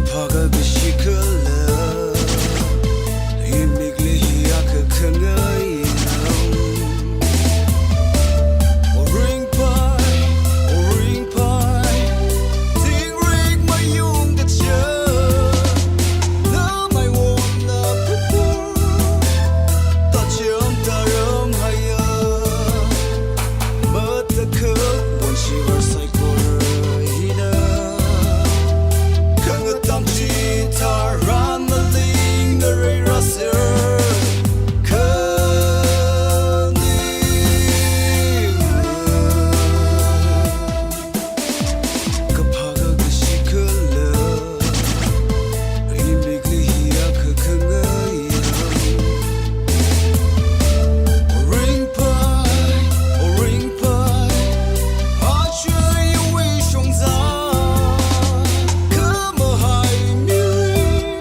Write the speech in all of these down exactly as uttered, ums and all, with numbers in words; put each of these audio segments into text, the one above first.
Phākha kashi khala, imikli hiya kakhangai. O ringphai, o ringphai, tingrik mayung kacha, namai womna pupu, tacham taram haya, matakhak wonshiwar saikora hina, khangatam chitharan maling ngareira ser, khani. Kaphākha kashi khala, imikli hiya kakhangai. O ringphai, o ringphai, achei iwui shongza, khamahai mirin,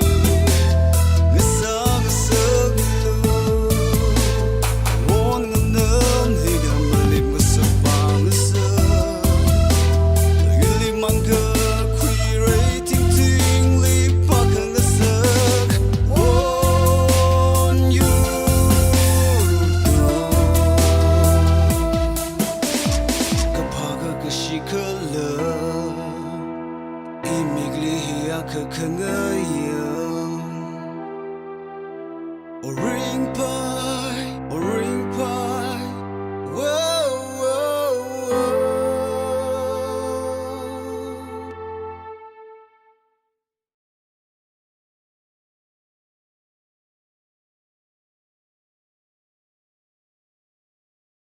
ngasā ngasaklu. Won nganam hina malim ngasakpā ngasak. Ili mangkakhui rei tingtingli pākhangasak won yurdo. Kaphākha kashi khala, imikli hiya kakhangai. O ringphai,